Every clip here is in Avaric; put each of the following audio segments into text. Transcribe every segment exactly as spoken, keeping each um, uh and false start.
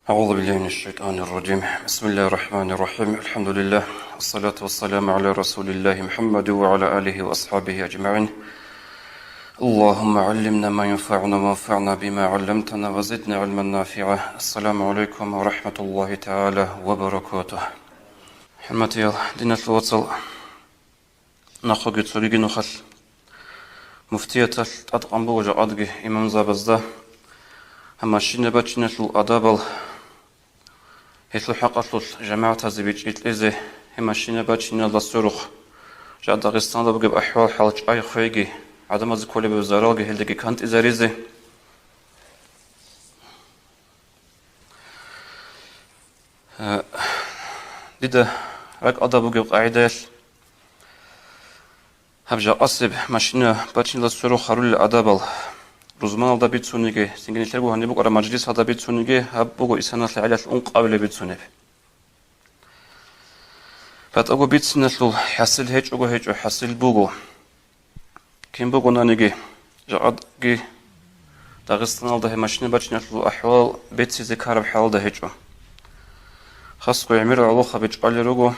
أعوذ بالله من الشيطان الرجيم. بسم الله الرحمن الرحيم. الحمد لله. والصلاة والسلام على رسول الله محمد وعلى آله وأصحابه أجمعين. اللهم علمنا ما ينفعنا وانفعنا بما علمتنا وزدنا علما نافعا. السلام عليكم ورحمة الله تعالى وبركاته. ХӀурматиял диналъул вацал, нахъеги цогиги нухалъ муфтияталъ тӀадкъан буго жакъадги имамзабазда гьаб машина бачиналъул адабал, гьелъул хӀакъалъулъ жамагӀатазе бичӀчӀи кьезе, гьеб машина бачиналда сверухъ жакъа Дагъистанда бугеб ахӀвал-хӀал чӀвай-хвейги, гӀадамазе кколеб заралги гьелдаги кантӀизаризе. Э, дида ракӀалда бугеб къагӀидаялъ, гьаб жакъасеб машина бачиналда сверухъ гьарулел адабал рузманалда бицуниги, цинги нилъерго гьаниб букӀараб мажлисалда бицуниги, гьаб буго исаналъе гӀелалъ ункъабилеб бицунеб. БатӀаго бициналъул хӀасил гьечӀого гьечӀо, хӀасил буго. Кин бугонаниги, жакъадги Дагъистаналда гьеб машина бачиналъул ахӀвал бецизе ккараб хӀалалда гьечӀо. Хасго гӀемерал гӀолохъаби чӀвалел руго,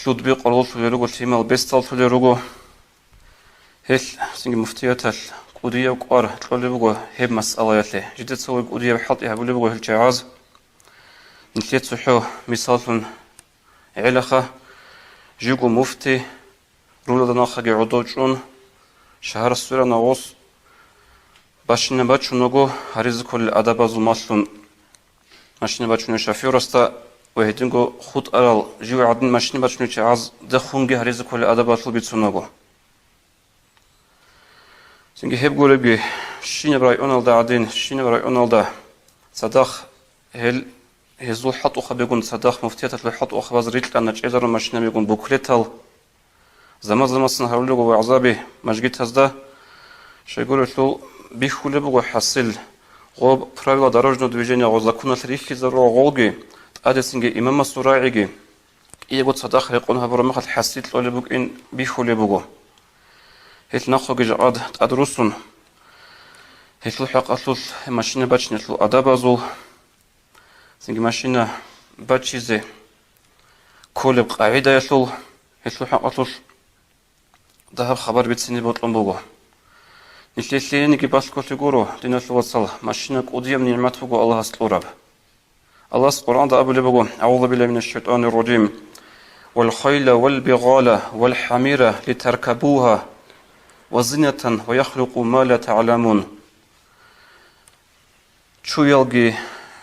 лъудби къороллъулел руго, лъимал бесдаллъулел руго. Гьелъ цинги муфтияталъ кӀудияб кӀвар кьолеб буго гьеб масъалаялъе. Жидеца цо кӀудияб хӀалтӀи гьабулеб буго гьел чагӀаз. Нилъер цохӀо мисаллъун гӀелаха, живго муфти, рулелда нахъаги гӀодов чӀун, шагьар сверана гъос, машина бачунаго гьаризе кколел адабазул малъун машина бачунев шофёрасда ва гьединго хутӀарал жив гӀадин машина бачунев чагӀазда хунги гьаризе кколел адабалъул бицунаго. Цинги гьеб гуребги, щинаб районалда гӀадин, щинаб районалда цадахъ гьел, гьезул хӀалтӀухъабигун, цадахъ муфтияталъул хӀалтӀухъабаз рикьана чӀезарун машинабигун буклетал, заман-заманаялъ гьарулел руго вагӀзаби мажгитазда, щайгурелъул бихьулеб буго хӀасил, гъоб правила дорожного движения, гъо законалъ рихьизарурал гъолги, тӀадецинги имамасул рагӀиги, кӀиего цадахъ рекъон гьабураб мехалъ хӀасил кьолеб букӀин бихьулеб буго. Гьелъ нахъеги жакъад тӀад руссун, гьелъул хӀакъалъулъ машина бачиналъул адабазул, цинги машина бачизе кколеб къагӀидаялъул, гьелъул хӀакъалъулъ дагьаб хабар бицине бокьун буго. Нилъее лъиениги балъголъи гуро, диналъул вацал, машина кӀудияб нигӀмат буго Аллагьас кьураб. Аллагьас Къуръанда абулеб буго: «أعوذ بالله من الشيطان الرجيم. والخيل والبغال والحمير لتركبوها وزينة ويخلق ما لا تعلمون». Чуялги,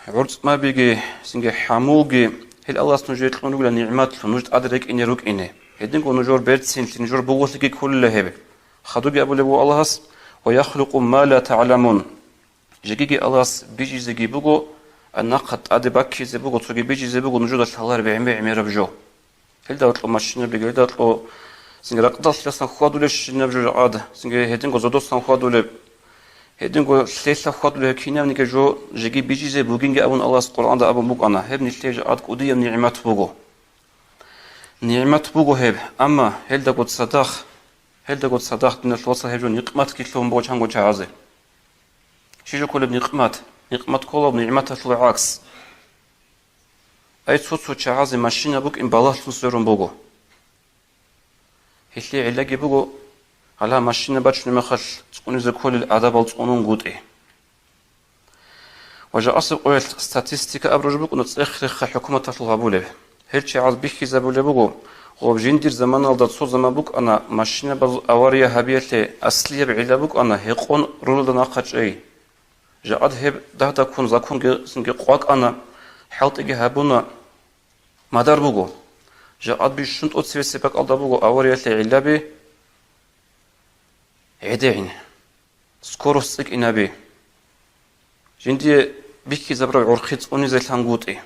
гӀурцӀмабиги, цинги хӀамулги, гьел Аллагьас нужее кьун ругила нигӀматлъун, нуж тӀаде рекӀине рукӀине. Гьединго нужер берцинлъи, нужер буголъиги кколила гьеб. Хадуги абулеб буго Аллагьас: «ويخلق ما لا تعلمون». Жегиги Аллагьас бижизеги буго, а нахъа тӀаде баккизе буго, цоги бижизе буго нужеда лъалареб гӀемер-гӀемераб жо. Гьелда кьо машинабиги, гьелда кьо цинги ракъдалъиласан хьвадулебщинаб жо жакъад, цинги гьединго зодосан хьвадулеб, гьединго лъелъа хьвадулеб гьеб кинабниги жо жеги бижизе бугинги абун Аллагьас Къуръанда абун букӀана, гьеб нилъее жакъад кӀудияб нигӀмат буго. НигӀмат буго гьеб, амма гьелдаго цадахъ, гьелдаго цадахъ, диналъул вацал, гьеб жо никъматги лъугьун буго чанго чагӀазе. Щиб жо кколеб никъмат? Никъмат ккола нигӀматалъул гӀакс. Ай, цо-цо чагӀазе машина букӀин балагьлъун сверун буго. Гьелъие гӀиллаги буго, гьале машина бачунеб мехалъ цӀунизе кколел адабал цӀунунгутӀи. Ва жакъасеб къоялъ статистика абураб жо букӀуна цӀех-рехха хӀукуматалъул гьабулеб. Гьел чагӀаз бихьизабулеб буго, гъоб жиндир заманалда цо заман букӀана машинабазул авария гьабиялъе аслияб гӀилла букӀана гьекъон рулелда нахъа чӀей. Жакъад гьеб дагь-дагьккун законги къвакӀана, хӀалтӀиги гьабуна, мадар буго. Жакъад бищун тӀоцебесеб бакӀалда буго авариялъе гӀиллаби гӀедегӀин, скорость цӀикӀкӀинаби, жиндие бихьизабураб гӀурхъи цӀунизе лъангутӀи.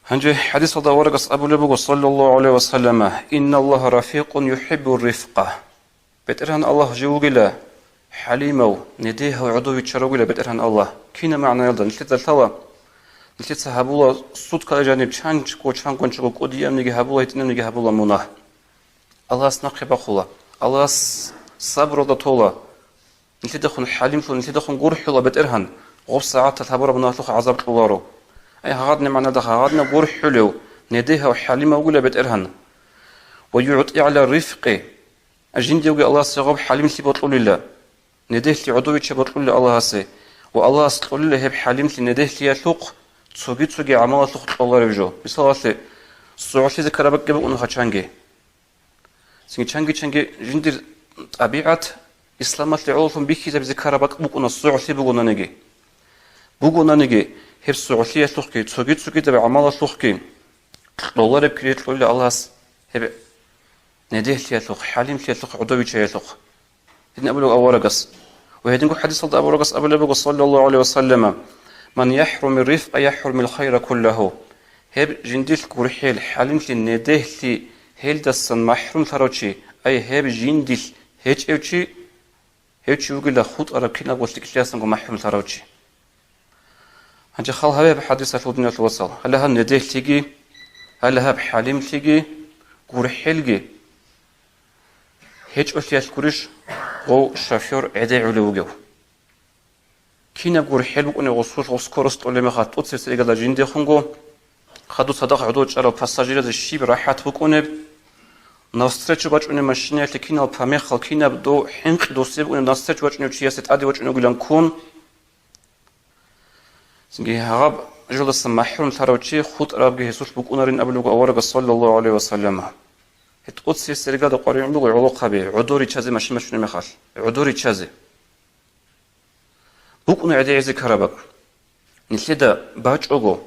Гьанже хӀадисалда аварагас абулеб буго, саллаллагьу гӀалайгьи ва саллама: «Инналлагьа рафикъун юхӀиббур рифкъа». БетӀергьан Аллагь жив вугила хӀалимав, недегьав, гӀодов виччарав вугила БетӀергьан Аллагь. Кинаб магӀнаялда? Нилъеца лъала, нилъеца гьабула суткаялда жаниб чанго-чангончаго кӀудиябниги гьабула, гьитӀинабниги гьабула мунагь. Аллагьас нахъе бахъула. Аллагьас сабралда тола. Нилъедехун хӀалимлъун, нилъедехун гурхӀула БетӀергьан, гъоб сагӀаталъ гьабураб мунагьалъухъ гӀазаб кьоларо. Ай, гьагъадни магӀнадаха, гьагъадни гурхӀулев, недегьав, хӀалимав вугила БетӀергьан. Ва югӀти гӀала рифкъи, жиндивги Аллагьас гьеб хӀалимлъи бокьулила, недегьлъи гӀодовича бокьулила Аллагьасе, ва Аллагьас кьолила гьеб хӀалимлъи недегьлъиялъухъ цоги-цоги гӀамалалъухъ кьоларев жо. Мисалалъе, согӀлъизе ккараб бакӀги букӀуна гьачанги. Цинги чанги-чанги жиндир тӀабигӀат исламалъе гӀололъун бихьизабизе ккараб бакӀ букӀуна согӀлъи бугонаниги. Бугонаниги, гьеб согӀлъиялъухъги, цоги-цогидаб гӀамалалъухъги кьолареб кири кьолила Аллагьас гьеб недегьлъиялъухъ, хӀалимлъиялъухъ, гӀодовичаялъухъ. Гьедин абулеб аварагас. Ва гьединго хӀадисалда аварагас абулеб буго, саллаллагьу гӀалайгьи ва саллама: «Ман яхӀруми рифкъа, яхӀрумил хайра куллагьу». Гьеб жиндилъ гурхӀел, хӀалимлъи, недегьлъи гьелдасан махӀрумлъарав чи, ай, гьеб жиндилъ гьечӀев чи, гьев чи вугила хутӀараб кинабго лъикӀлъиясанго махӀрумлъарав чи. Гьанже хал гьабе гьаб хӀадисалъул, диналъул вацал. Гьале гьаб недегьлъиги, гьале гьаб хӀалимлъиги, гурхӀелги гьечӀолъиялъ гурищ гъов шофер гӀедегӀулев вугев? Кинаб гурхӀел букӀунеб гъусулъ, гъус скорость кьолеб мехалъ, тӀоцебесеб иргалда жиндехунго, хадуб цадахъ гӀодов чӀарав пассажиразе щиб рахӀат букӀунеб, навстречу бачӀунеб машинаялъе кинал помехал, кинаб дов хӀинкъи досие букӀунеб навстречу бачӀунев чиясе тӀаде вачӀунев вугилан ккун. Цинги гьаб жоялдаса махӀрумлъарав чи хутӀарабги гьесулъ букӀунарин абулеб буго аварагас, саллаллагьу гӀалайгьи ва саллама. Гьеб тӀоцебесеб иргалда къваригӀун буго гӀолохъаби, гӀодор риччазе машин бачунеб мехалъ, гӀодор риччазе. БукӀуна гӀедегӀизе ккараб бакӀ. Нилъеда бачӀого,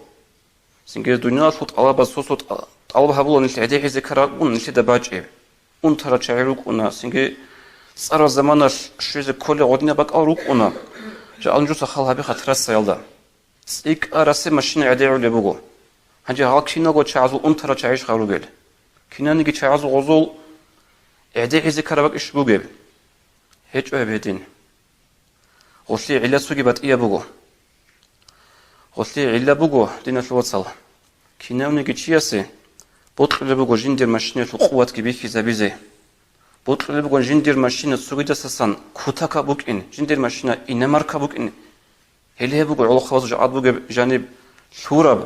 цинги дуниялалъул тӀалабаз сосо тӀа-, тӀалаб гьабула нилъ гӀедегӀизе ккараб бакӀ букӀуна нилъеда бачӀеб. Унтарал чагӀи рукӀуна, цинги цӀарал заманалъ щвезе кколел гъодинаб бакӀал рукӀуна. Жакъа нужеца хал гьабеха трассаялда. ЦӀикӀкӀарасеб машина гӀедегӀулеб буго. Гьанже гьал киналго чагӀазул унтарал чагӀищха ругел? Кинаниги чагӀазул гъозул гӀедегӀизе ккараб бакӀищ бугеб? ГьечӀо гьеб гьедин. Гъолъие гӀилла цоги батӀияб буго. Гъолъие гӀилла буго, диналъул вацал. Кинавниги чиясе бокьулеб буго жиндир машинаялъул къуватги бихьизабизе. Бокьулеб буго жиндир машина цогидасасан кутакаб букӀин, жиндир машина иномарка букӀин. Гьеле гьеб буго гӀолохъабазул жакъа бугеб жаниб лъураб,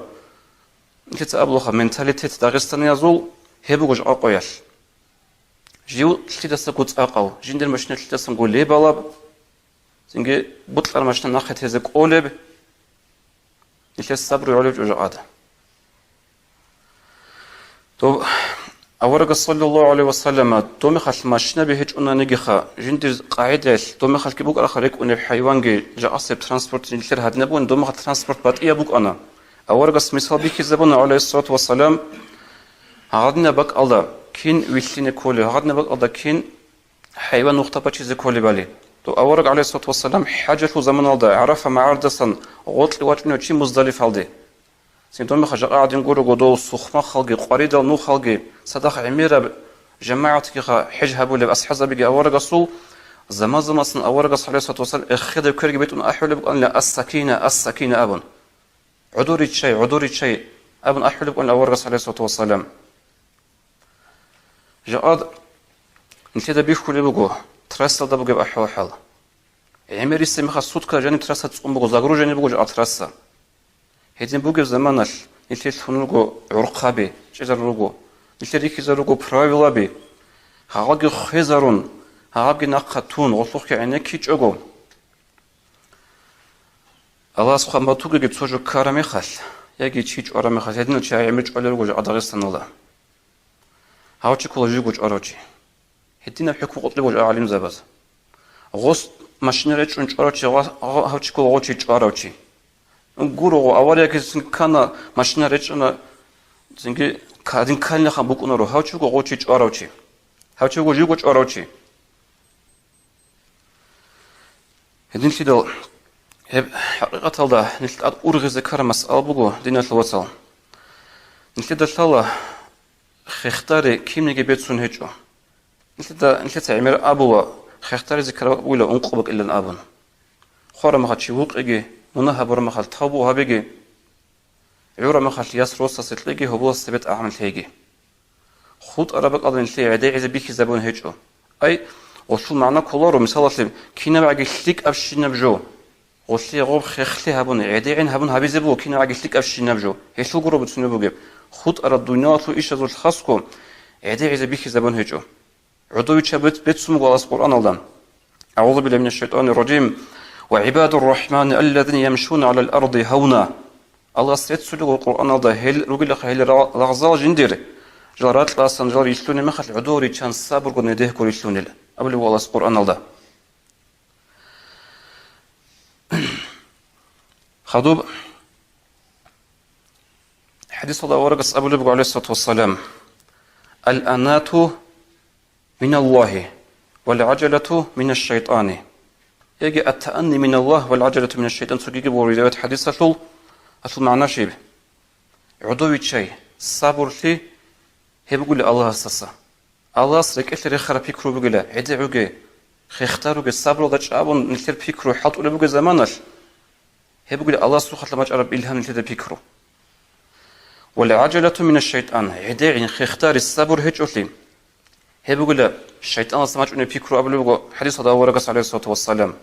нилъеца абулаха, менталитет дагъистаниязул, гьеб буго жакъа къоялъ. Жив лъидасаго цӀакъав, жиндир машина лъидасанго лебалаб, цинги бокьараб машина нахъе тезе кӀолеб, нилъеца сабру гӀолеб чӀужугӀада. Доб аварагас, саллаллагьу гӀалайгьи ва саллама, доб мехалъ машинаби гьечӀунанигиха, жиндир къагӀидаялъ доб мехалъги букӀараха рекӀунеб хӀайванги, жакъасеб транспорт нилъер гьадинаб бугин, доб мехалъ транспорт батӀияб букӀана. Аварагас мисал бихьизабуна, гӀалайгьиссалату вассалам, гьагъадинаб бакӀалда кин вилълъине кколеб, гьагъадинаб бакӀалда кин хӀайван нухда бачизе кколебали. Доб авараг, гӀалайгьиссалату вассалам, хӀажалъул заманалда ГӀарафа магӀардасан гъоркье вачӀунев чи Муздалифалде. Цин доб мехалъ жакъа гӀадин гурого дол сухмахъалги, къваридал нухалги, цадахъ гӀемераб жамагӀатгиха хӀеж гьабулеб асхӀазабиги аварагасул, заман-заманаялъ аварагас, гӀалайгьиссалату вассалам, эхеде кверги бетӀун ахӀулеб букӀанила: «Ас-сакина, ас-сакина», – абун. «ГӀодор риччай, гӀодор риччай», – абун ахӀулеб букӀанила аварагас, гӀалайгьиссалату вассалам. Жакъа нилъеда бихьулеб буго трассалда бугеб ахӀвал-хӀал. ГӀемерисеб мехалъ сутка жаниб трасса цӀун буго, загруженный буго жакъа трасса. Гьедин бугеб заманалъ нилъер лъун руго гӀурхъаби, чӀезарун руго, нилъер рихьизарун руго правилаби, гьагъабги хвезарун, гьагъабги нахъа тун, гъолъухъги гӀенеккичӀого. Аллагьас хъван батугеги цо жо ккараб мехалъ, яги чи чӀвараб мехалъ, гьединал чи гӀемер чӀвалел руго жакъа Дагъистаналда. Гьав чи ккола живго чӀварав чи. Гьединаб хӀукму къотӀи буго гӀалимзабаз. Гъос машина речӀчӀун чӀварав чи, гъа-, гъа-, гьав чи ккола гъов чи чӀварав чи. Гуро, гъо, аварияги цин ккана, машина речӀчӀана, цинги кадин кканилаха букӀунаро, гьав чи вуго гъов чи чӀварав чи. Гьав чи вуго живго чӀварав чи. Гьединлъидал гьеб хӀакъикъаталда нилъ тӀад ургъизе ккараб масъала буго, диналъул вацал. Нилъеда лъала хехтари кинниги бецун гьечӀо. Нилъеда, нилъеца гӀемер абула, хехтаризе ккараб бугила ункъо бакӀилан абун. Хвараб мехалъ чи вукъеги, мунагь гьабураб мехалъ тавбу гьабеги, гӀураб мехалъ яс росасе кьеги, гьоболас цебетӀ гӀамал лъеги. ХутӀараб бакӀалда нилъее гӀедегӀизе бихьизабун гьечӀо. Ай, Гъолъул магӀна кколаро, мисалалъе, кинабгӀаги лъикӀабщинаб жо. Гъолъие гъоб хехлъи гьабун, гӀедегӀин гьабун гьабизе буго кинабгӀаги лъикӀабщинаб жо. Гьелъул гуро буцунеб бугеб. ХутӀараб дуниялалъул ишазул хасго гӀедегӀизе бихьизабун гьечӀо. ГӀодовичаб бет-, бецун буго Аллагьас Къуръаналда: «АгӀузу биллагьи минаш шайтӀанир ражим. Ва гӀибадур рахӀмани аллазина ямшуна гӀалал арди гьавна». Аллагьас реццулего Къуръаналда: «Гьел ругелаха, гьел ра-, лагъзал жиндир, жал ракьасан, жал рилълъунеб мехалъ гӀодов риччан сабурго недегьго рилълъунел», абулеб Аллагьас Къуръаналда. Хадуб хӀадисалда аварагас абулеб буго, гӀалайгьиссалату вассалам: «Ал-анату миналлагьи, вал гӀажалату минаш шайтӀани». Яги «Ат-таанни миналлагь, вал гӀажалату минаш шайтӀан», цогиги буго риваят хӀадисалъул, гьелъул магӀна щиб? ГӀодовиччай, сабурлъи гьеб бугила Аллагьасдаса. Аллагьас рекӀелъе рехараб пикру бугила, гӀедегӀуге, хехтаруге, сабралда чӀабун нилъер пикру хӀалтӀулеб бугеб заманалъ, гьеб бугила Аллагьасухъалъа бачӀараб илгьам нилъеда пикру. «Вал гӀажалату минаш шайтӀан», гӀедегӀин, хехтари, сабур гьечӀолъи, гьеб бугила шайтӀаналдаса бачӀунеб пикру абулеб буго хӀадисалда аварагас, гӀалайгьиссалату вассалам.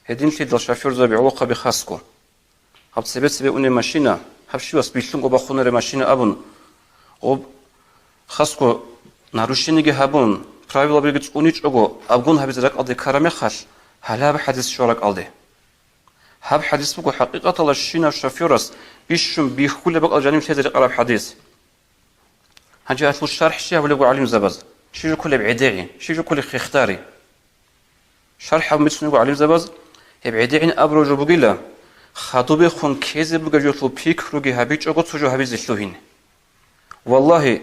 Гьединлъидал шофёрзаби, гӀолохъаби хасго. Гьаб цебе-цебе унеб машина, гьаб щивас билълъунго бахунареб машина абун, гъоб хасго нарушениеги гьабун, правилабиги цӀуничӀого, абгун гьабизе ракӀалде ккараб мехалъ, гьалаб хӀадис щвараб ракӀалде. Гьаб хӀадис буго хӀакъикъаталда щинав шофёрас бищун бихьулеб бакӀалда жаниб лъезе рекъараб хӀадис. Гьанже гьелъул шархӀ щиб гьабулеб буго гӀалимзабаз? Щиб жо кколеб гӀедегӀи? Щиб жо кколеб хехтари? ШархӀ гьабун бицунеб буго гӀалимзабаз, гьеб гӀедегӀин абураб жо бугила, хадубехун ккезе бугеб жолъул пикруги гьабичӀого цо жо гьабизе лъугьине. Валлагьи,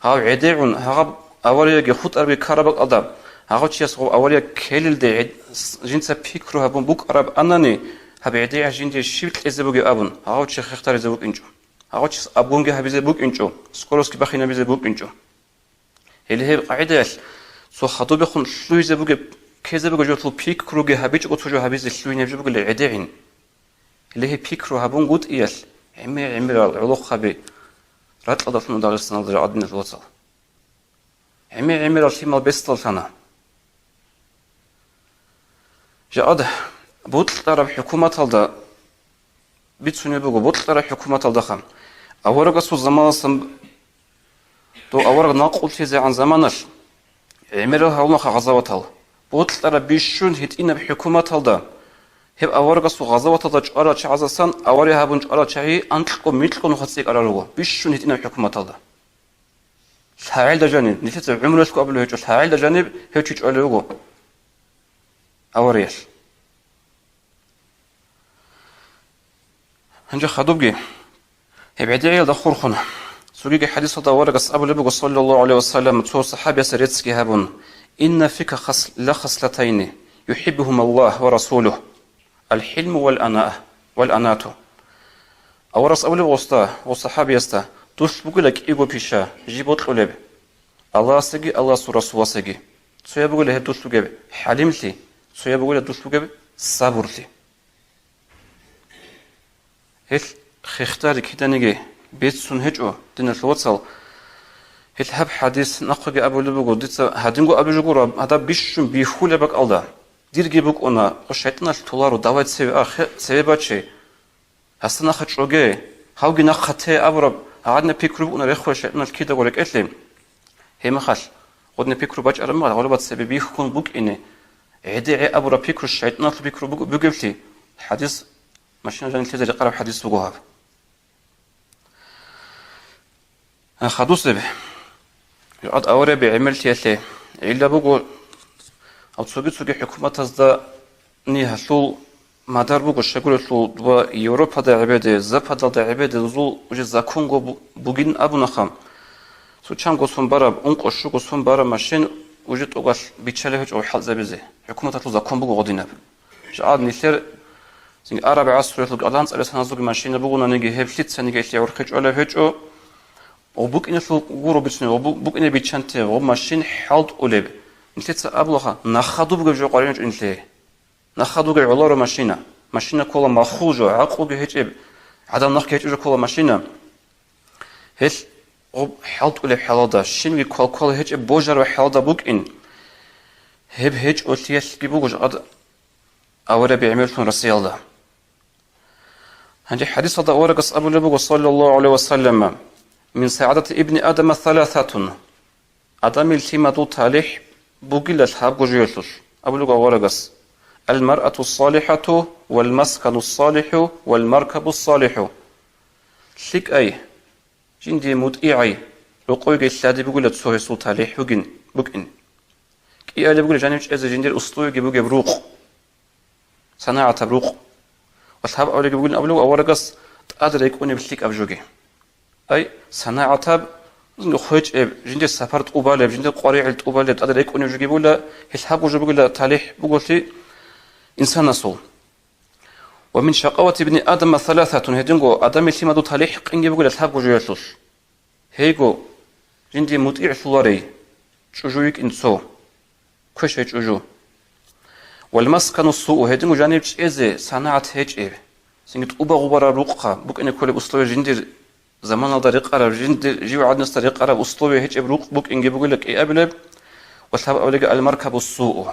гьав гӀедегӀун, гьагъаб аварияги хутӀарабги ккараб бакӀалда, гьагъав чияс гъоб авария ккелелде гӀед-, с-, жинца пикру гьабун букӀарабани, гьаб гӀедегӀи жиндие щиб кьезе бугеб абун, гьагъав чи хехтаризе вукӀинчӀо. Гьагъав чияс абгунги гьабизе букӀинчӀо, скоростги бахинабизе букӀинчӀо. Гьеле гьеб къагӀидаялъ цо хадубехун лъугьизе бугеб, ккезе бугеб жолъул пикруги гьабичӀого цо жо гьабизе лъугьинеб жо бугила гӀедегӀин. Гьеле гьеб пикру гьабунгутӀиялъ гӀемер-гӀемерал гӀолохъаби ракьалда лъуна Дагъистаналда жагьадинал вацал. ГӀемер-гӀемерал лъимал бесдал лъана. Жакъад бокьараб хӀукуматалда бицунеб буго, бокьараб хӀукуматалдаха. Аварагасул заманалдасан дов авараг накъулъизегӀан заманалъ гӀемерал гьавунаха гъазаватал. Бокьараб бищун гьитӀинаб хӀукуматалда гьеб аварагасул гъазаваталда чӀварал чагӀаздасан авария гьабун чӀварал чагӀи анкьго-микьго нухалъ цӀикӀкӀарал руго, бищун гьитӀинаб хӀукуматалда. ЛъагӀелда жаниб, нилъеца гӀумру релъго абулеб гьечӀо, лъагӀелда жаниб гьев чи чӀвалев вуго авариялъ. Гьанже хадубги, гьеб гӀедегӀиялда хурхун, цогиги хӀадисалда аварагас абулеб буго, саллаллагьу гӀалайгьи ва саллам, цо сахабиясе реццги гьабун: «Инна фика хас-, ла хаслатайни, юхӀиббугьума Аллагь ва расулугь, ал-хӀилму вал анаа-, вал анату». Аварагас абулеб гъосда, гъос сахабиясда: «Дулъ бугила кӀиго пиша, жиб бокьулеб, Аллагьасеги Аллагьасул Расуласеги. Цояб бугила гьеб дулъ бугеб хӀалимлъи, цояб бугила дулъ бугеб сабурлъи». Гьелъ хехтари киданиги бецун гьечӀо, диналъул вацал. Гьелъ гьаб хӀадис нахъеги абулеб буго, дица гьадинго абизе гуро, гьадаб бищун бихьулеб бакӀалда. Дирги букӀуна, хъо шайтӀаналъ толаро, давай цеве а, хе-, цеве баче. Гьасда нахъа чӀоге, гьавги нахъа те абураб гьадинаб пикру букӀуна рехула шайтӀаналъ кидаго рекӀелъе. Гьеб мехалъ, гъодинаб пикру бачӀараб мехалъ, гъолоба цебе бихьун букӀине, гӀедегӀи абураб пикру шайтӀаналъул пикру буг-, бугеблъи, хӀадис, машина жанилъезе рекъараб хӀадис буго гьаб. Хадусеб, жакъад аварияби гӀемерлъиялъе гӀилла буго, гьаб цоги-цоги хӀукуматазда ни гьалъул мадар буго щайгурелъул дова Европада гӀебеде, Западалда гӀебеде дозул уже законго бу-, бугин абунаха. Цо чанго сон бараб, ункъо-щуго сон бараб машин уже тӀокӀалъ биччалеб гьечӀо хӀалтӀизабизе. ХӀукуматалъул закон буго гъодинаб. Жакъад нилъер цинги араб гӀасруялъул кӀаланцӀаре саназулги машина бугонаниги, гьеб лъицаниги гьелъие гӀорхъи чӀвалеб гьечӀо. Гъоб букӀиналъул гуро бицунеб, гъоб бу-, букӀине биччанте, гъоб машин хӀалтӀулеб. Нилъеца абулаха, нахъа дубгеб жо къваригӀинчӀо нилъее. Нахъа дуге гӀоларо машина. Машина ккола махул жо, гӀакълуги гьечӀеб, гӀадамал нахъги гьечӀеб жо ккола машина. Гьелъ гъоб хӀалтӀулеб хӀалалда, щибниги квалквал гьечӀеб божараб хӀалалда букӀин. Гьеб гьечӀолъиялъги буго жакъад аварагби гӀемерлъун расиялда. Гьанже хӀадисалда аварагас абулеб буго, саллаллагьу гӀалайгьи ва саллам: «Мин сагӀадати ибни Адама саласатун». Адамил лъимадул талихӀ бугила лъабго жоялъулъ, абулеб буго аварагас: «Ал-маръату салихӀату, вал маскану салихӀу, вал маркабу салихӀу». ЛъикӀай, жиндие мутӀигӀай, рокъойги лъади бугила цо гьесул талихӀ бугин, букӀин. КӀиабилеб бугила жанив чӀезе жиндир условияги бугеб рукъ, санагӀатаб рукъ. Ва лъабабилеги бугин абулеб аварагас тӀад рекӀунеб лъикӀаб жоги. Ай, санагӀатаб, хвечӀеб, жиндир сапар тӀубалеб, жиндир къваригӀел тӀубалеб тӀад рекӀунеб жоги бугила, гьел лъабго жо бугила талихӀ буголъи инсанасул. «Ва мин шакъавати ибни Адама саласатун», гьединго Адамил лъимадул талихӀ къинги бугила лъабго жоялъулъ. Гьейго, жиндие мутӀигӀлъуларей, чӀужу йикӀин цо, квешай чӀужу. «Вал маскану суу», гьединго жанив чӀезе санагӀат гьечӀеб, цинги тӀубагъубараб рукъа букӀине кколеб условия жиндир заманалда рекъараб, жиндир жив гӀадинасда рекъараб условия гьечӀеб рукъ букӀинги бугила кӀиабилеб, ва лъабабилеги: «Ал-маркабу суу».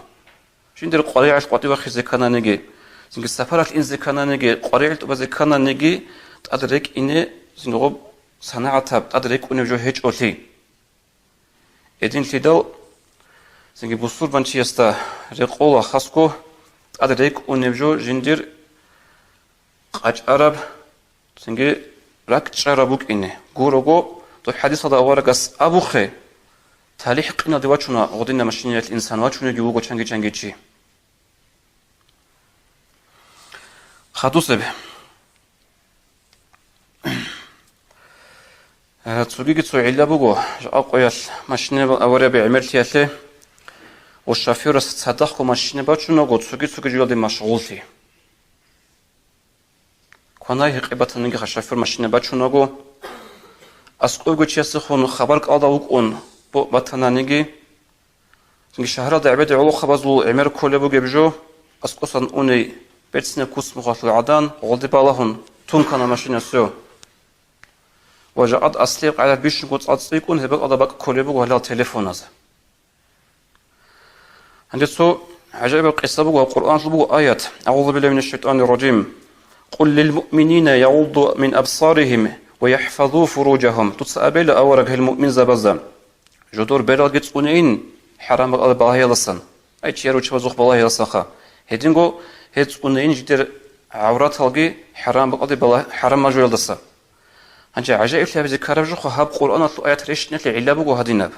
Жиндир къваригӀел къватӀивахизе ккананиги, цинги сапаралъ инзе ккананиги, къваригӀел тӀубазе ккананиги, тӀад рекӀине, цинги гъоб санагӀатаб тӀад рекӀунеб жо гьечӀолъи. Гьединлъидал, цинги бусурбанчиясда рекъола хасго тӀад рекӀунеб жо жиндир къачӀараб, цинги ракӀчӀараб букӀине. Гурого, дов хӀадисалда аварагас абухъе, талихӀ къиналде вачуна гъодинаб машинаялъ инсан, вачунеги вуго чанги-чанги чи. Хадусеб. Э, цогиги цо гӀилла буго, жакъа къоялъ машинаб аварияби гӀемерлъиялъе ва шофёрас цадахъго машина бачунаго, цоги-цоги жоялде машгъуллъи. Кванай гьекъи батаниги ха шофёр машина бачунаго, аскӀовго чиясехун хабар кӀалда вукӀун бо-, батананиги, цинги шагьаралда гӀебеде гӀолохъабазул гӀемер кколеб бугеб жо, аскӀосан уней берцинаб куц-мухъалъул гӀадан, гъолде балагьун, тункана машина, всё. Ва жакъад аслияб къагӀида бищунго цӀацӀцӀикӀкӀун гьеб бакӀалда бакӀ кколеб буго гьалал телефоназ. Гьанже цо гӀажаибаб къиса буго ва Къуръаналъул буго аят: «АгӀузу биллагьи минаш шайтӀанир ражим. Къул лил муъминина ягъудду мин абсаригьим ва яхӀфазу фуружагьум». Дуца абейла авараг гьел муъминзабазда: «Жодор бералги цӀунейин хӀарам бакӀалде балагьиялдасан». Ай, чияр руччабазухъ балагьиялдасанха. Гьединго гьез цӀунейин жидер гӀавраталги хӀарам бакӀалде бала-, хӀарам мажуялдаса. Гьанже гӀажаиблъи гьабизе ккараб жо, гьаб Къуръаналъул аят рещтӀиналъе гӀилла буго гьадинаб.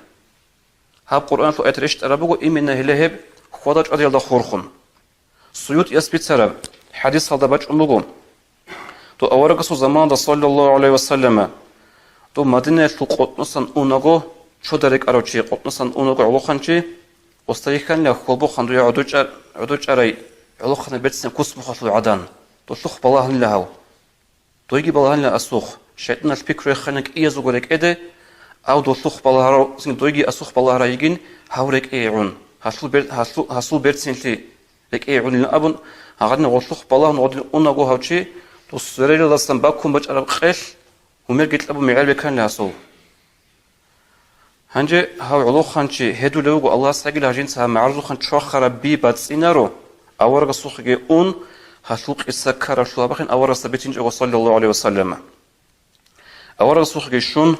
Гьаб Къуръаналъул аят рещтӀараб буго именно гьеле гьеб хьвада-чӀвадиялда хурхун. СуютӀияс бицараб хӀадисалда бачӀун буго, дов аварагасул заманалда, саллаллагьу гӀалайгьи ва саллама, дов Мадинаялъул къотӀносан унаго, чода рекӀарав чи, къотӀносан унаго гӀолохъанчи, гъосда йихьанила хьолбохъан дуе гӀодочӀа-, гӀодочӀарай гӀолохъанаб берцинаб куц-мухъалъул гӀадан, долъухъ балагьанила гьав. Дойги балагьанила асухъ, шайтӀаналъ пикру яхъана кӀиязулго рекӀеде, ав долъухъ балагьарав, цинги дойги асухъ балагьарай йигин гьав рекӀее гӀун, гьалъул бер-, гьалъу-, гьасул берцинлъи рекӀее гӀунилан абун, гьагъадин гъолъухъ балагьун гъодин унаго гьав чи, дос сверарилалдасан баккун бачӀараб къелъ гьумерги кьабун мегӀер беканила гьасул. Гьанже гьав гӀолохъанчи гьедулев вуго, Аллагьас гьагила гьажинца гьаб магӀарузухъан чвахараб би бацӀцӀинаро, аварагасухъеги ун, гьалъул къиса ккараблъул абахъин аварагасда бицинчӀого, саллаллагьу гӀалайгьи ва саллама. Аварагасухъеги щун,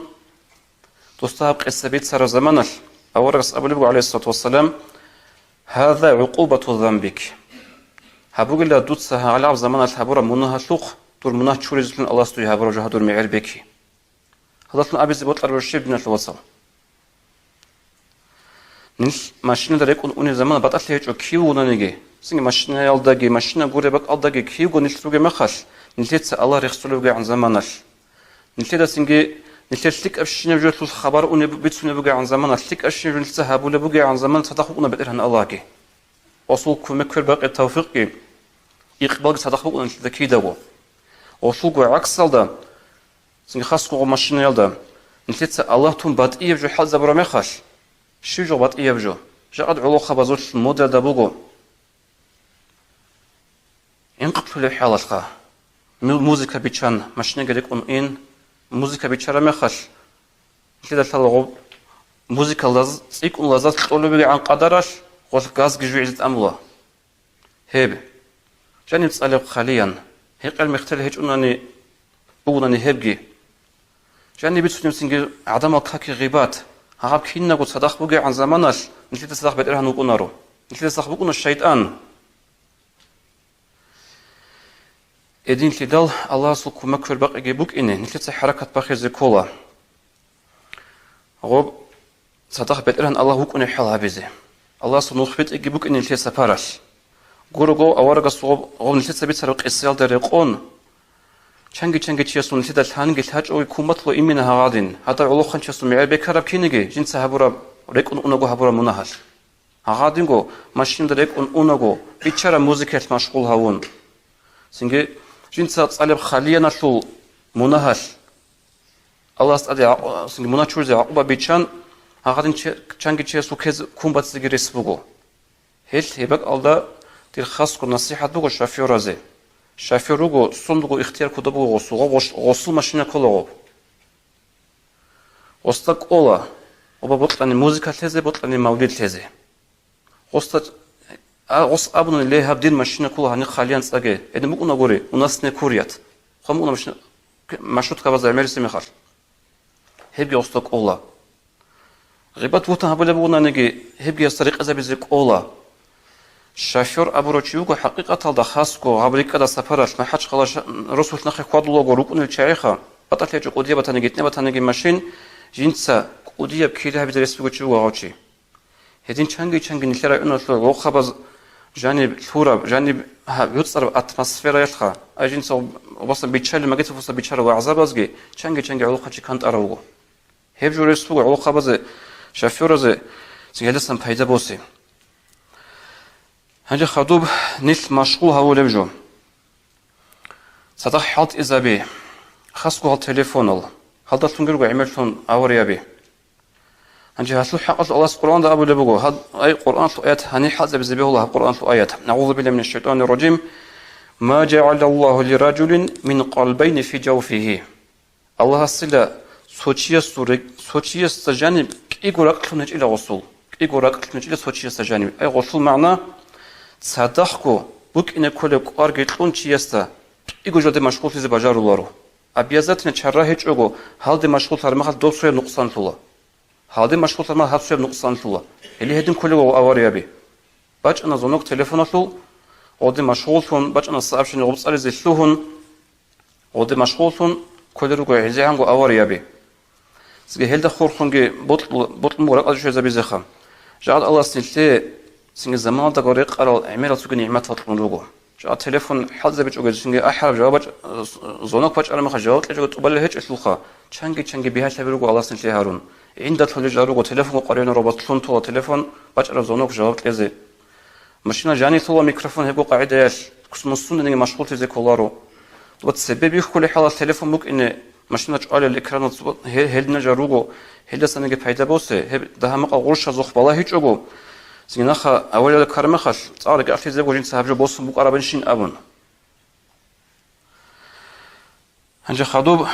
досда гьаб къиса бицараб заманалъ, аварагас абулеб буго, гӀалайгьиссалату вассалам: «Гьаза гӀукъубату занбик». Гьаб бугила дуца гьалаб заманалъ гьабураб мунагьалъухъ дур мунагь чуризелъун Аллагьас дуе гьабураб жо, гьадур мегӀер беки. Гьалдалъун абизе бокьараб жо щиб, диналъул вацал? Нилъ машиналда рекӀун унеб замана батӀалъи гьечӀо кив вугониги, цинги машинаялдаги, машина гуреб бакӀалдаги кивго нилъ ругеб мехалъ, нилъеца Аллагь рехсулеб бугегӀан заманалъ. Нилъеда цинги нилъер лъикӀабщинаб жоялъул хабар унеб, бицунеб бугегӀан заманалъ, лъикӀабщинаб жо нилъеца гьабулеб бугегӀан заманалъ цадахъ букӀуна БетӀергьан Аллагьги. Гъосул кумек квербакъи тавфикъги, икъбалги цадахъ букӀуна нилъеда кидаго. Гъолъулго гӀаксалда, цинги хасго гъо машинаялда, нилъеца Аллагь тун батӀияб жо хӀалтӀизабураб мехалъ, щиб жо батӀияб жо? Жакъад гӀолохъабазулъ модаялда буго. Инкъ лъулеб хӀалалъха, му-, музыка биччан машинаги рекӀун ин, музыка биччараб мехалъ, нилъеда лъала гъоб музыка лаз-, цӀикӀкӀун лаззат кьолеб бугегӀан къадаралъ, Гъолъ газги жугӀизе тӀамула. Гьеб. Жаниб цӀалеб хъалиян. Гьекъел мехтел гьечӀунани бугунани гьебги. Жаниб бицунеб цинги гӀадамал каки гъибат. Гьаб кинабго цадахъ бугегӀан заманалъ нилъеда цадахъ бетӀергьан вукӀунаро. Нилъеда цадахъ букӀуна шайтӀан. Гьединлъидал Аллагьасул кумек квербакъиги букӀине, нилъеца хӀаракат бахизе ккола. Гъоб цадахъ бетӀергьан Аллагь вукӀунев хӀал гьабизе. Аллагьасул нух битӀиги букӀине нилъеца паралъ. Гурого аварагасул гъоб, гъоб нилъеца бицараб къисаялда рекъон, чанги-чанги чиясул нилъеда лъанги лъачӀоги куматлъо имина гьагъадин, гьадаб гӀолохъанчиясул мегӀер бекараб киниги жинца гьабураб, рекӀун унаго гьабураб мунагьалъ. Гьагъадинго машиналда рекӀун унаго, биччараб музыкаялъ машгъул гьавун. Цинги жинца цӀалеб хъалияналъул мунагьалъ. Аллагьас тӀаде гӀакъу-, цинги мунагь чуризе гӀакъуба биччан, гьагъадин че-, чанги чиясул ккезе ккун бацӀцӀиги рес буго. Гьел гьеб бакӀалда дир хасго насихӀат буго шофёразе. Шофёр руго, сундуго ихтияр кодоб буго гъосул, гъо-, гъос-, гъосул машина кколаго. Гъосда кӀола, оба бокьани музыка лъезе, бокьани мавлид лъезе. Гъосда, а, гъос абуна, ле, гьаб дир машина ккола, гьаниб хъалиян цӀаге. Гьедин букӀунагури, у нас не курят. Хъван букӀуна машина, маршрутка база гӀемерисеб мехалъ. Гьебги гъосда кӀола. Гъибат-бугьтан гьабулеб бугонаниги, гьебги гьесда рекъезабизе кӀола. Шофёр абурав чи вуго хӀакъикъаталда хасго гьаб рикӀкӀада сапаралъ, МахӀачхъала ша-, росулъ нахъе хьвадулаго рукӀунел чагӀиха, батӀалъи гьечӀо кӀудияб батаниги, гьитӀинаб батаниги машин, жинца кӀудияб кири гьабизе рес буго чи вуго гьав чи. Гьедин чанги-чанги нилъер районалъул гӀолохъабаз жаниб лъураб, жаниб гьа-, гӀуцӀараб атмосфераялъха, ай жинца ва-, васан биччали магитаб вуса биччараб вагӀзабазги чанги-чанги гӀолохъанчи кантӀарав вуго. Гьеб жо рес буго гӀолохъабазе, шофёразе цин гьелдасан пайда босе. Гьанже хадуб нилъ машгъул гьавулеб жо. Цадахъ хӀалтӀизаби, хасго гьал телефонал, гьалдалъунги руго гӀемерлъун аварияби. Гьанже гьалъул хӀакъалъулъ Аллагьас Къуръанда абулеб буго, гьаб-, ай, Къуръаналъул аят гьанир хӀалтӀизабизе бегьула гьаб Къуръаналъул аят. НагӀузу биллагьи минаш шайтанир ражим. Ма жагӀалаллагьу лиражулин мин къалбайни фи жавфигьи. Аллагьасила цо чиясул рекь-, цо чиясда жаниб кӀиго ракӀлъун гьечӀила гъосул. КӀиго ракӀлъун гьечӀила цо чиясда жаниб. Ай, гъолъул магӀна, цадахъго букӀине кколеб кӀварги кьун чиясда кӀиго жалде машгъуллъизе бажаруларо. Обязательно чара гьечӀого, гьалде машгъуллъараб мехалъ доб цояб нукъсанлъула. Гьалде машгъуллъараб мехалъ гьаб цояб нукъсанлъула. Гьеле гьедин кколего аварияби. БачӀана звонок телефоналъул, гъоде машгъуллъун, бачӀана сообщение гъубцӀализе лъугьун, гъоде машгъуллъун кколел руго гьезегӀанго аварияби. Цинги гьелда хурхунги бокьу-, бокьун буго ракӀалде щвезабизеха. Жагьад Аллагьас нилъее цинги заманалдаго рекъарал гӀемерал цоги нигӀматал кьун руго. Жагьад телефон хӀалтӀизабичӀого цинги ахӀараб жаваб бач-, звонок бачӀараб мехалъ жаваб кьечӀого тӀубалел гьечӀелъулха, чанги-чанги бигьалъаби руго Аллагьас нилъее гьарун. ГӀиндалъулел жал руго телефонго къваригӀунел робот лъун тола телефон бачӀараб звонок жаваб кьезе. Машина жанилъула микрофон гьебго къагӀидаялъ, кусмусунданиги машгъуллъизе кколаро. Ва цебе бихьулеб хӀалалъ телефон букӀине, машина чӀвалел экранал цо-, гье-, гьелдина жал руго, гьелдасаниги пайда босе, гьеб дагьа-макъал гъурщазухъ балагьичӀого, цинги нахъа аварияда ккараб мехалъ, цӀакъ рекӀелъизего жинца гьаб жо босун букӀарабанщин абун. Гьанже хадуб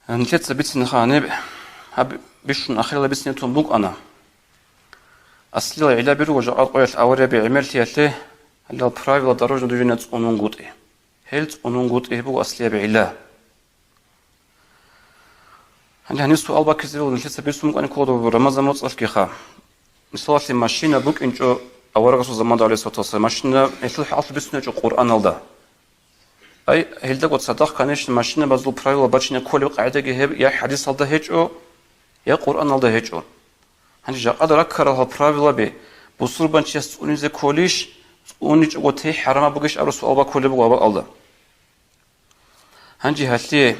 Нилъеца бицинеха гьаниб, гьаб бищун ахиралда бицине тун букӀана. Аслиял гӀиллаби руго жакъа къоялъ аварияби гӀемерлъиялъе, гьалал правила дорожного движения цӀунунгутӀи. Гьел цӀунунгутӀи гьеб буго аслияб гӀилла. Гьанже гьаниб суал баккизе буго, нилъеца бицун букӀани ккола Рамазан моцӀалъгиха. Мисалалъе, машина букӀинчӀо аварагасул заманда, гӀалайгьиссалату вассалам, машина гьелъул хӀакъалъулъ бицунечӀо Къуръаналда. Ай, гьелдаго цадахъ, конечно, машинабазул правила бачине кколеб къагӀидаги гьеб я хӀадисалда гьечӀо, я Къуръаналда гьечӀо. Гьанже жакъа раккарал гьал правилаби бусурбанчияс цӀунизе кколищ, цӀуничӀого те хӀарамаб бугищ абураб суал баккулеб буго гьаб бакӀалда. Гьанже гьалъие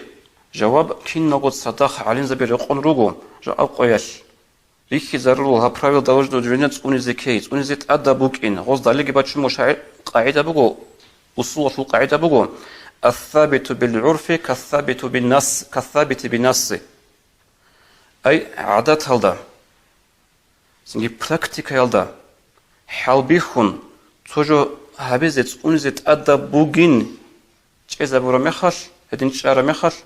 жаваб киналго цадахъ гӀалимзаби рекъон руго жакъа къоялъ. Рихьизарулал гьаб правила дорожного движения цӀунизе ккей, цӀунизе тӀадаб букӀин. Гъоз далилги бачун буго, шаргӀи къагӀида буго, усулалъул къагӀида буго: «Ас-сабиту бил-гӀурфи кас-сабиту бин-нас, кас-сабити бин-насси». Ай, гӀадаталда, цинги практикаялда хӀалбихьун, цо жо гьабизе цӀунизе тӀадаб бугин чӀезабураб мехалъ, гьедин чӀараб мехалъ,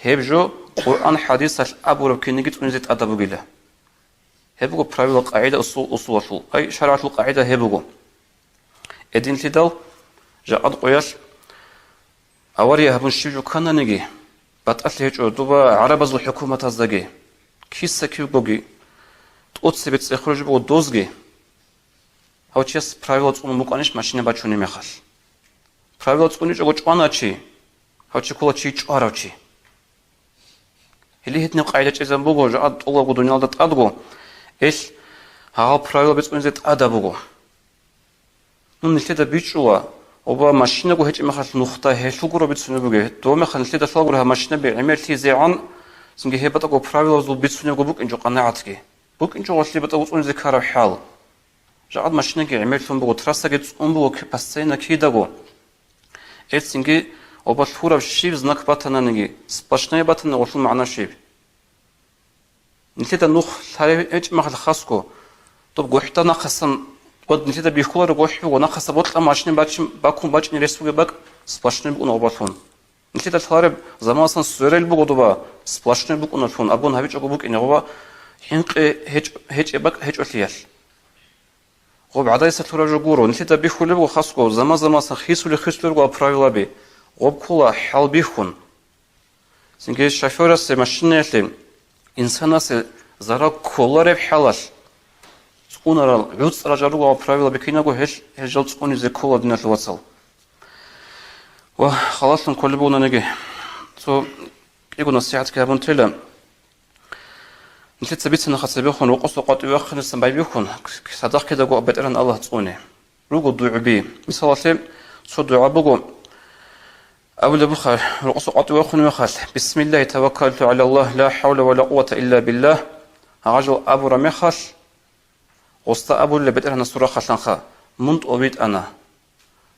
гьеб жо Къуръан-хӀадисалъ абураб кинниги цӀунизе тӀадаб бугила. Гьеб буго правила, къагӀида, усул, усулалъул, ай, шаргӀалъул къагӀида гьеб буго. Эдинлъидал жакъад къоялъ авария гьабун щив жо ккананиги, батӀалъи гьечӀо доба гӀарабазул хӀукуматаздаги, киса-кивгоги, тӀоцебе цӀехолеб жо буго дозги, гьав чияс правила цӀунун букӀанищ машина бачунеб мехалъ? Правила цӀуничӀого чӀвана чи, гьав чи ккола чи чӀварав чи. Гьеле гьединаб къагӀида чӀезабун буго, жакъа тӀолабго дуниялда тӀадго, ил гьагъал правила бицунезе тӀадаб буго. Ну, нилъеда бичӀчӀула, оба машинаго гьечӀеб мехалъ нухда гьелъул гуро бицунеб бугеб. Дов мехалъ нилъеда лъалгури гьаб машинаби гӀемерлъизегӀан, цинги гьеб батӀаго правилазул бицунебго букӀинчӀо къанагӀатги. БукӀинчӀо гъолъие батӀа уцӀунизе ккараб хӀал. Жакъад машинаги гӀемерлъун буго, трассаги цӀун буго ки-, постоянно кидаго. Гьецинги оба лъураб щиб знак батананиги, сплошная батани гъолъул магӀна щиб? Нилъеда нух лъарай гьечӀеб мехалъ хасго, доб гохӀда нахъасан, ва нилъеда бихьуларо гохӀ буго, нахъаса бокьа машина бачин, бакун бачӀине рес бугеб бакӀ сплошной букӀун гъобалъун. Нилъеда лъалареб заманалъан сверел буго доба сплошной букӀунаблъун, абун гьабичӀого букӀине гъоба хӀинкъи гьечӀ-, гьечӀеб бакӀ гьечӀолъиялъ. Гъоб гӀадайса лъураб жо гуро, нилъеда бихьулеб буго хасго, заман-заманасан хисули-хисулел руго гьаб правилаби, гъоб ккола хӀал бихьун. Цинги шофёрасе машинаялъе инсанасе зарал кколареб хӀалалъ цӀунарал гӀуцӀрал жал руго гьаб правилаби кинабго гьел, гьел жал цӀунизе ккола, диналъул вацал. Ва халалъун кколеб бугонаниги, цо кӀиго насихӀатги гьабун тела. Нилъеца бицана хасабехун, рокъоса къватӀив вахъинасан байбихьун, цадахъ кидаго БетӀергьан Аллагь цӀуне. Руго дугӀби. Мисалалъе, цо дугӀа буго, абулеб буха, рокъоса къватӀив вахъун мехалъ: «Бисмиллагьи таваккалту гӀала Аллагь, ла хӀавла ва ла къуввата илла биллагь», гьагъажал абураб мехалъ, гъоста абулеб БетӀергьанасул рахъалъанха: «Мун тӀобитӀана».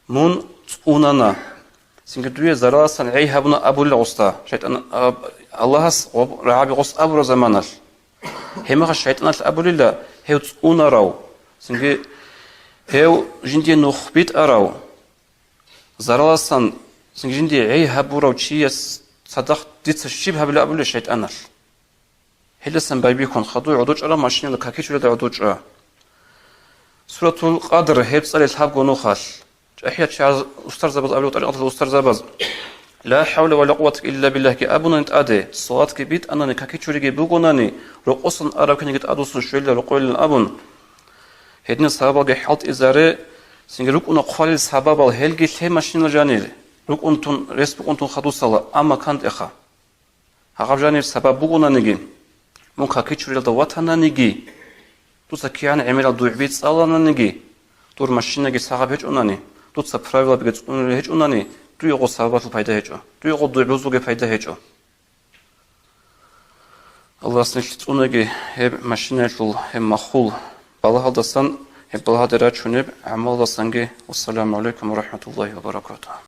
Мун цӀунана. Цинги дуе зараласан гӀей гьабуна абула гъоста. ШайтӀан, а, Аллагьас гъоб-, рагӀаби гъос абура заманалъ. Гьебмехалъ шайтӀаналъ абулила гьев цӀунарав. Цинги гьев жиндие нух битӀарав. Зараласан цинги жиндие гӀей гьабурав чияс цадахъ дица щиб гьабила абулеб шайтӀаналъ? Гьелдасан байбихьун, хадуй гӀодочӀараб машинала какичуралда гӀодочӀа. Суратул Къадр гьеб цӀалел гьабго нухалъ. ЧӀахӀиял чагӀаз устарзабаз абулеб, тӀарикъаталъул устарзабаз: «Ла хӀавла ва ла къуввата илла биллагьги» абунани тӀаде, салатги битӀанани, какичуриги бугонани, рокъосан араб киниги тӀадвуссун щвелла рокъойилан абун, гьединал сабабалги хӀалтӀизаре, цинги рукӀуна хъвалил сабабал, гьелги лъе машинал жанир, рукӀунтун, рес букӀунтун хадусала, амма кантӀеха. Гьагъаб жанир сабаб бугонаниги, мун какичуралда ватананиги, дуца кигӀан гӀемерал дугӀби цӀалананиги, дур машинаги сагъаб гьечӀонани, дуца правилабиги цӀунулел гьечӀонани, дуе гъо сабабалъул пайда гьечӀо, дуе гъо дугӀбузулги пайда гьечӀо. Аллагьас нилъ цӀунаги гьеб машинаялъул гьеб махул балагьалдасан, гьеб балагьалде рачунеб гӀамалалдасанги. Вассаламу гӀалайкум ва рахӀматуллагьи ва баракатугьу.